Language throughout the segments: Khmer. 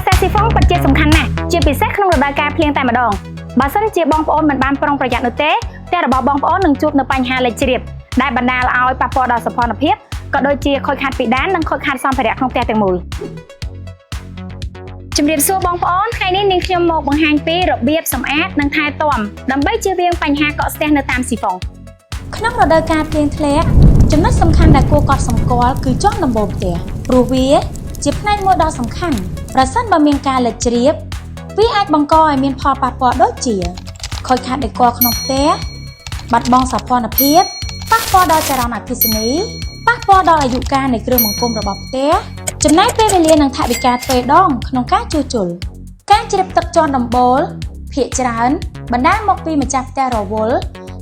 ស្ទះស៊ីហ្វុងពិតជាសំខាន់ណាស់ជាពិសេសក្នុងរដូវកាលភ្លៀងតែម្ដងបើសិនជាបងប្អូនមិនបានប្រុងប្រយ័ត្ននោះទេផ្ទះរបស់បងប្អូននឹងជួបនៅបញ្ហាលេចជ្រាបដែលបណ្ដាលឲ្យប៉ះពាល់ដល់សោភ័ណភាពក៏ដូចជាខូចខាតពិដាននិងខូចខាតសម្ភារៈក្នុងផ្ទះទាំងមូលជំរាបសួរបងប្អូនថ្ងៃនេះនាងខ្ញុំមកបង្ហាញពីរបៀបសម្អាតនិងថែទាំដើម្បីជៀសវាងបញ្ហាកកស្ទះនៅតាមស៊ីហ្វុង ក្នុងរដូវកាលភ្លៀងធ្លាក់ចំណុចសំខាន់ដែលគួរកត់សម្គាល់គឺជាន់ដំបូលផ្ទះព្រោះវាជាផ្នែកមួយដ៏សំខាន់ប្រសិនបើមានការលេចជ្រាបវាអាចបង្កឲ្យមានផលប៉ះពាល់ដូចជាខូចខាតដេគ័រក្នុងផ្ទះបាត់បង់សោភ័ណភាពប៉ះពាល់ដល់ចរន្តអគ្គិសនីប៉ះពាល់ដល់អាយុកាលនៃគ្រឿងបង្គុំរបស់ផ្ទះចំណាយពេលវេលានិងថវិកាទ្វេដងក្នុងការជួសជុលការជ្រាបទឹកជាន់ដំបូលភាគច្រើនបណ្ដាលមកពីម្ចាស់ផ្ទះរវល់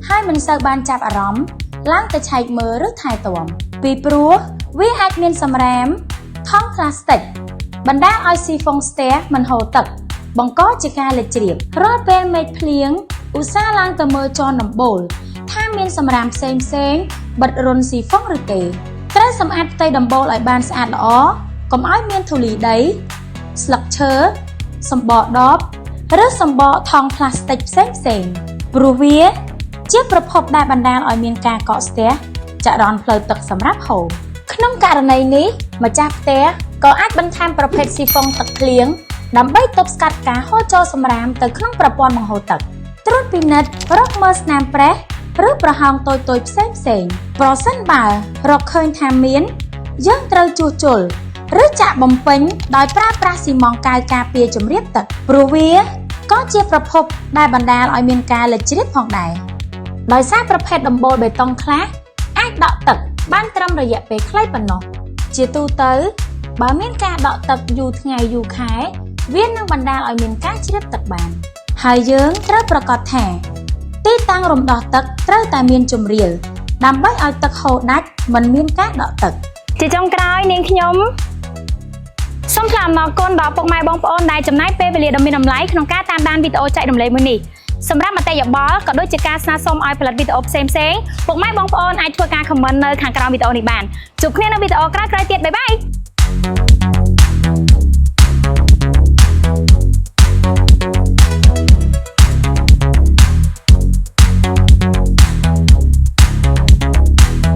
ហើយមិនសូវបានចាប់អារម្មណ៍ឡើងទៅឆែកមើលឬថែទាំពីព្រោះវាអាចមានសម្រាមថង់ផ្លាស្ទិកបណ្ដាលឲ្យស៊ីហ្វុងស្ទះមិនហូរទឹក បង្កជាការលេចជ្រាបរាល់ពេលមេឃភ្លៀងឧស្សាហ៍ឡើងទៅមើលជាន់ដំបូលថាមានសម្រាមផ្សេងផ្សេងៗបិទរន្ធស៊ីហ្វុងឬទេត្រូវសម្អាតផ្ទៃដំបូលឲ្យបានស្អាតល្អកុំឲ្យមានធូលីដី ស្លឹកឈើសម្បកដបឬសម្បកថង់ផ្លាស្ទិកផ្សេងផ្សេងៗព្រោះវាជាប្រភពដែលបណ្ដាលឲ្យមានការកកស្ទះចរន្តផ្លូវទឹកសម្រាប់ហូរក្នុងករណីនេះម្ចាស់ផ្ទះក៏អាចបន្ថែមប្រភេទស៊ីហ្វុងទឹកភ្លៀងដើម្បីទប់ស្កាត់ការហូរចូលសម្រាមទៅក្នុងប្រព័ន្ធបង្ហូរទឹកត្រួតពិនិត្យរកមើលស្នាមប្រេះឬប្រហោងតូចៗផ្សេងផ្សេងៗប្រសិនបើរកឃើញថាមាន យើងត្រូវជួសជុលឬចាក់បំពេញដោយប្រើប្រាស់ស៊ីម៉ងត៍កាវការពារជំរាបទឹកព្រោះវាក៏ជាប្រភពដែលបណ្ដាលឲ្យមានការលេចជ្រាបផងដែរដោយសារប្រភេទដំបូលបេតុងខ្លះអាចដក់ទឹកបានត្រឹមរយៈពេលខ្លីប៉ុណ្ណោះជាទូទៅបើមានការដក់ទឹកយូរថ្ងៃយូរខែវានឹងបណ្ដាលឲ្យមានការជ្រាបទឹកបាន ហើយយើងត្រូវប្រាកដថា ទីតាំងរំដោះទឹកត្រូវតែមានជម្រាលដើម្បីឲ្យទឹកហូរដាច់មិនមានការដក់ទឹក ជាចុងក្រោយនាងខ្ញុំសូមថ្លែងអំណរគុណដល់ពុកម៉ែបងប្អូនដែលចំណាយពេលវេលាដ៏មានតម្លៃក្នុងការតាមដានវីដេអូចែករំលែកមួយនេះសម្រាប់មតិយោបល់ក៏ដូចជាការស្នើសុំឲ្យផលិតវីដេអូផ្សេងៗពុកម៉ែបងប្អូនអាចធ្វើការ comment នៅខាងក្រោមវីដេអូនេះបានជួបគ្នានៅវីដេអូក្រោយៗទៀត bye bye.